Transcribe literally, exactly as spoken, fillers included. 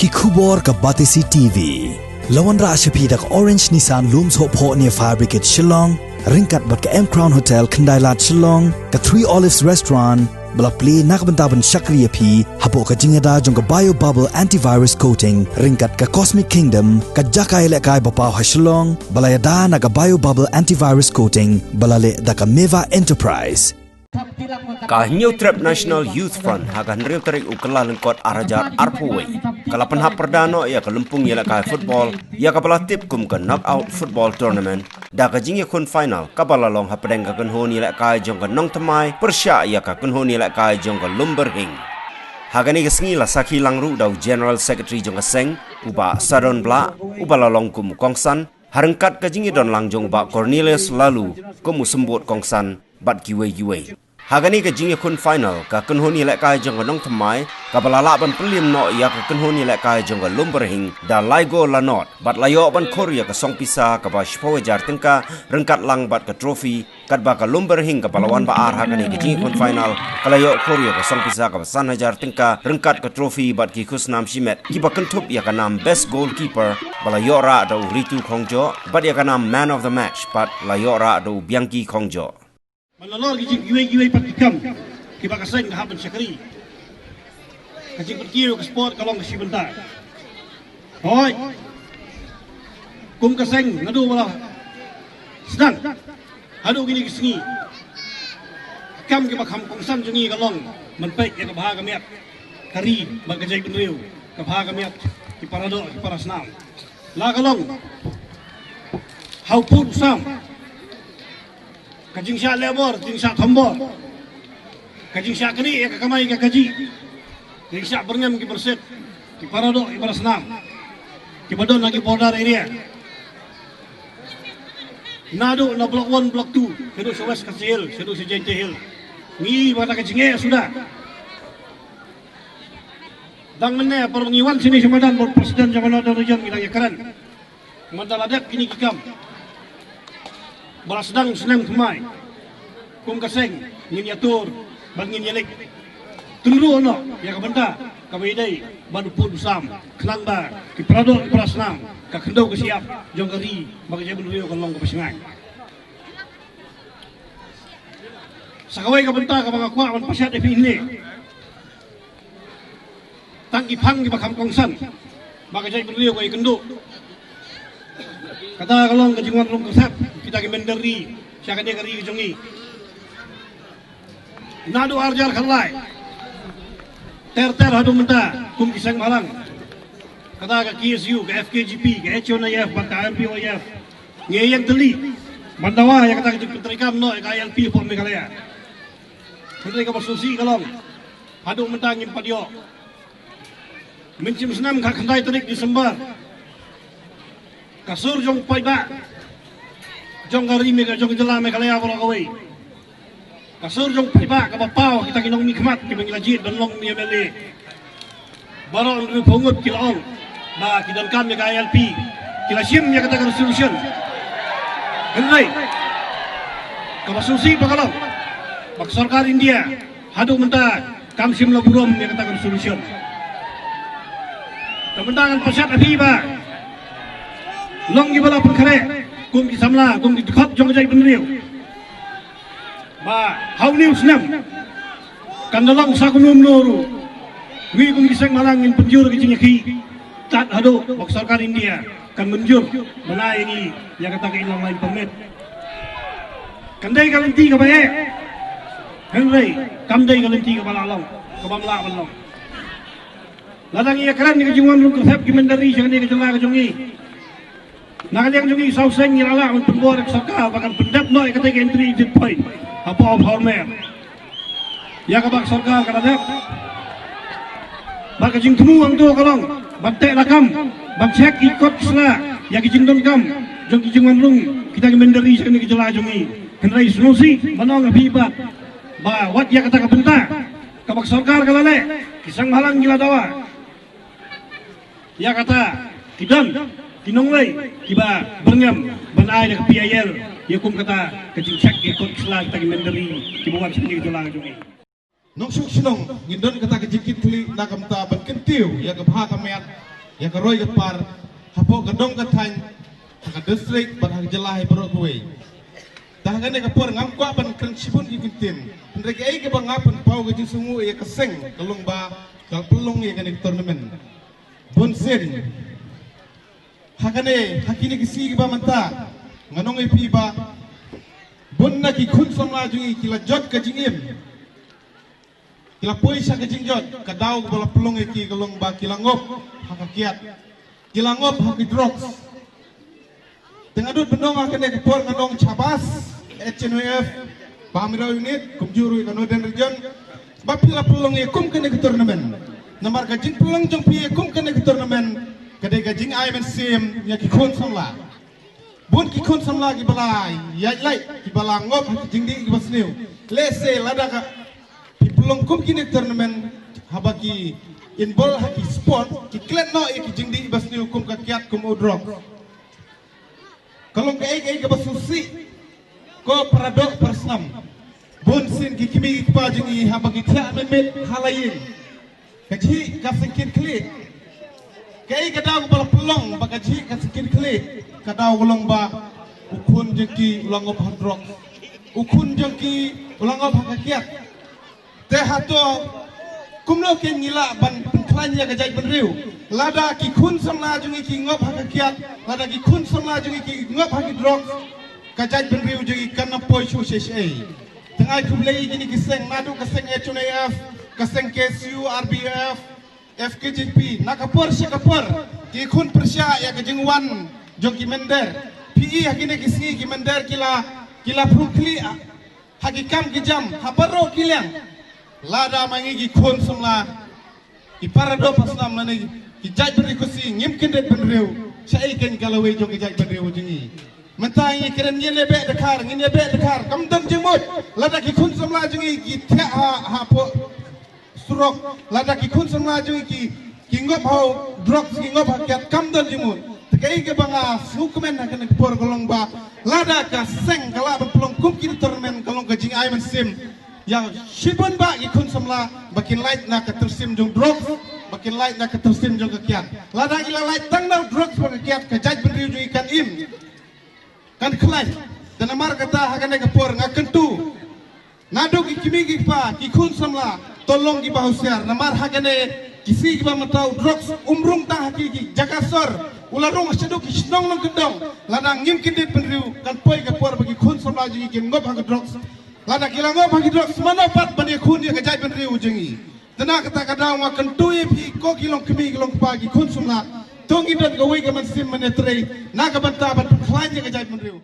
Ki khubor ka Batesi T V. La wanrah sha phi da ka Orange Nissan Lum Sohphoh near Fire Brigade Shillong, ryngkat bad ka M Crown Hotel Khyndailad Shillong, ka Three Olives Restaurant, ba la plie na ka bynta ban shakri ïa phi hapoh ka jingïada jong ka Bio Bubble Antivirus Coating, ryngkat ka Cosmic Kingdom, ka jaka ïalehkai ba paw ha Shillong, ba la ïada na ka Bio Bubble Antivirus Coating, ba la leh da ka Meva Enterprise. Ka Hynñiewtrep National Youth Front ha ka hynriew tarik u Kyllalyngkot ar hajar arphew wei ka la pynhap pyrda noh ïa ka lympung ïalehkai football ïa kaba la tip kum ka Knockout Football Tournament, da ka jingïakhun final kaba la long hapdeng ka kynhun ïalehkai jong ka Nongthymmai pyrshah ïa ka kynhun ïalehkai jong ka Lumberhing. Ha kane ka sngi la sakhi lang ruh da u General Secretary jong ka seng, u Bah Sadon Blah, uba la long kum u kongsan, ha ryngkat ka jingïadon lang jong u Bah Cornelius Laloo kum u symbud kongsan, bad kiwei kiwei. Ha kane ka jingïakhun final, ka kynhun ïalehkai jong ka Nongthymmai kaba la lah ban pynliem noh ïa ka kynhun ïalehkai jong ka Lumberhing da lai gol la nod, bad la ïoh ban khur ïa ka song pisa kaba shiphew hajar tyngka, ryngkat lang bad ka trophy, katba ka Lumberhing kaba la wan ba ar ha kane ka jingïakhun final ka la ïoh khur ïa ka song pisa kaba san hajar tyngka, ryngkat ka trophy bad ki khusnam shimet kiba kynthup ïa ka nam Best Goalkeeper ba la ïoh rah da u Ritu Khongjoh, bad ïa ka nam Man of the Match pat la ïoh rah da u Bianchi Khongjoh. Man la lor ki jing kiwei kiwei pat ki kam kiba ka seng ka hap ban shakri. Ka jingpynkiew ka sport ka long ka shi bynta. Hooid. Kum ka seng naduh ba la sdang haduh kine ki sngi, ki kam kiba kham kongsan jong ngi ka long ban peit ïa ka bha ka miat ka ri bad ka jaitbynriew, ka bha ka miat ki paradoh ki parasnam. La ka long ha u pud u sam, ka jingshah lehbor, jingshah thombor, ka jingshah knieh ïa ka kamai ka kajih, ka jingshah byrngem ki byrsit, ki paradoh ki parasnam kiba don ha ki border area. Naduh na Block One, Block Two, shaduh sha West Khasi Hills, shaduh sha Jaintia Hills, ngi ba kata ka jingeh suda. Dang mynne, por ba ngi wan shane sha madan, bad u President jong ka Northern Region ngi dang ïakren. Mynta la dep kine ki kam ba la sdang snem thymmai, kum ka seng ngin ïatur bad ngin ïaleit tynruh noh ïa ka bynta kaba ïadei bad u pud u sam, khnang ba ki paradoh ki parasnam, ka khyndew ka shyiap jong ka ri bad ka jaitbynriew kan long kaba shngaiñ. Sa kawei ka bynta kaba nga kwah ban pashat ïa phi hangne. Tang ki phang kiba kham kongsan ba ka jaitbynriew ka ïakynduh. Kata ka long ka jingwan rung kyrsep kita ki mynder ri sha kane ka ri ka jong ngi. Naduh ar hajar khatlai ter ter haduh mynta, kum ki seng bhalang, kata ka K S U, ka F K G P, ka H O N I F bad ka R P O I F, ngi ïeng tylli ban dawa ïa kata ka jingpyntreikam noh ïa ka I L P hapoh Meghalaya. Hynrei kaba sngewsih ka long, haduh mynta ngim pat ïoh. Mynshem snem khatkhyndai tarik December, ka sur jong u paidbah jong ka ri Megha-, jong ka jylla Meghalaya baroh kawei, ka sur jong u paidbah kaba paw kita ki nongmihkhmat kiba ngi la jied ban long M L A, baroh hynriewphew ngut ki la ong ba ki donkam ïa ka I L P, ki la shim ïa kata ka resolution. Hynrei kaba sngewsih ba ka long ba ka sorkar India haduh mynta kam shym la burom ïa kata ka resolution. Te mynta ngan pashat ha phi ba long kiba la pynkhreh kum ki samla, kum ki dkhot jong ka jaitbynriew, ba ha une u snem kan da long sa kumno kumno ruh, ngi kum ki seng bhalang ngin pynjur ka jingïakhih tad haduh ba ka sorkar India kan mynjur ban ai ïa ngi ïa kata ka Inland Line Permit. Kan dei ka lynti kaba eh, hynrei kam dei ka lynti kaba la long, kaba ym lah ban long. Lada ngi ïakren ïa ka jingwan rung kyrsep ki mynder ri sha kane ka jylla ka jong ngi, na ka liang jong ngi, saw seng ngi la lah ban pynbor ïa ka sorkar ba kan pyndep noh ïa kata ka entry exit point hapoh Hawmer, ïa kaba ka sorkar ka la dep. Bad ka jingthmu hangto ka long ban teh lakam, ban check ïa ki kot ki sla ïa ki jingdonkam jong ki jingwan rung kita ki mynder ri sha kane ka jylla jong ngi. Hynrei sngewsih ban ong ha phi ba, ba wat ïa kata ka bynta kaba ka sorkar ka la leh, ki seng bhalang ki la dawa. Ïa kata ki don ki nonglei kiba byrngem ban ai da ka P I L ïa kum kata ka jingcheck ïa kot ki sla kita ki mynder ri kiba wan sha kane ka jylla ka jong ngi. Nongshong shnong, ngin don kata ka jingkitkhlieh na ka bynta ban kyntiew ïa ka bha ka miat ïa ka roi ka par hapoh ka dong ka thaiñ, ha ka district bad ha ka jylla hi baroh kawei. Te ha kane ka por ngam kwah ban kren shibun ki kyntien, hynrei kaei kaba nga pynpaw ka jingsngew ïa ka seng ka long ba ka pynlong ïa kane ka tournament. Bun sien ha kane, ha kine ki sngi kiba mynta, nga ong ïa phi ba bun na ki khun samla jong ngi ki la jot ka jingim, ki la poi sha ka jingjot. Ka daw kaba la pynlong ïa ki ka long ba ki la ngop ha ka kiad, ki la ngop ha ki drugs. Te nga dut ban ong ha kane ka por, nga ong shabas H N Y F Bamriaw unit, kumjuh ruh ïa ka Northern Region, ba phi la pynlong ïa kum kane ka tournament. Namar ka jingpynlong jong phi ïa kum kane ka tournament ka dei ka jingai mynsiem ïa ki khun samla. Bun ki khun samla kiba la ïaid lait, kiba la ngop ha ki jingdih kiba sniew. Lehse lada ka pynlong kum kine ki tournament, haba ki involve ha ki sport, ki klet noh ïa ki jingdih kiba sniew kum ka kiad, kum u drok. Ka long kaei kaei kaba sngewsih, ko paradoh parasnam. Bun sien ki kmie ki kpa jong ngi haba ki thiah mynmiet ha la ïing, ka jhih ka syngkien khlieh. Kaei ka daw kaba la pynlong ba ka jhih ka syngkien khlieh? Ka daw ka long ba u khun jong ki u la ngop ha drugs, u khun jong ki u la ngop ha ka kiad. Te hato kumno kein ngi lah ban pynkhlaiñ ïa ka jaitbynriew? Lada ki khun samla jong ngi ki ngop ha ka kiad, lada ki khun samla jong ngi ki ngop ha ki drugs, ka jaitbynriew jong ngi kan ym poi shuh shuh shuh. Te nga ai khublei ïa kine ki seng, naduh ka seng H N Y F, ka seng K S U, R B F, F K J P, na ka por sha ka por ki khun pyrshah ïa ka jingwan jong ki mynder. Phi i ha kine ki sngi ki mynder ki la, ki la phrung khlieh ha ki kam ki jam ha baroh ki liang. Lada ma ngi ki khun samla, ki paradoh parasnam lane ki jaitbynriew Khasi ngim kyndit bynriew, shaei kein ka lawei jong ka jaitbynriew jong ngi? Mynta ngi kren ngin ïa beh dkhar, ngin ïa beh dkhar, kam don jingmut. Lada ki khun samla jong ngi ki thiah ha, hapoh surok, lada ki khun samla jong ngi ki, ki ngop ha drugs, ki ngop ha kiad, kam don jingmut. Te kaei kaba nga sngewkmen ha kane ka por ka long ba lada ka seng ka lah ban pynlong kum kine ki tournament, ka long ka jingai mynsiem ïa shibun bah ki khun samla ba kin lait na ka tyrsim jong drugs, ba kin lait na ka tyrsim jong ka kiad. Lada ki la lait tang na drugs bad ka kiad, ka jaitbynriew jong ngi kan im, kan khlaiñ. Te namar kata ha kane ka por nga kyntu, naduh ki kmie ki kpa, ki khun samla, to long kiba husiar. Namar ha kane ki sngi kiba mynta u drugs um rung tang ha ki, ki jaka sor, u la rung shaduh ki shnong nongkyndong. Lada ngim kyndit bynriew, kan poi ka por ba ki khun samla jong ngi kin ngop ha ka drugs. Lada ki la ngop ha ki drugs, mano pat ban ïakhun ïa ka jaitbynriew jong ngi? Te na kata ka daw nga kyntu ïa phi, ko ki longkmie ki longkpa ki khun samla, to ngin don kawei ka mynsiem mynta trei na ka bynta ban pynkhlaiñ ïa ka jaitbynriew.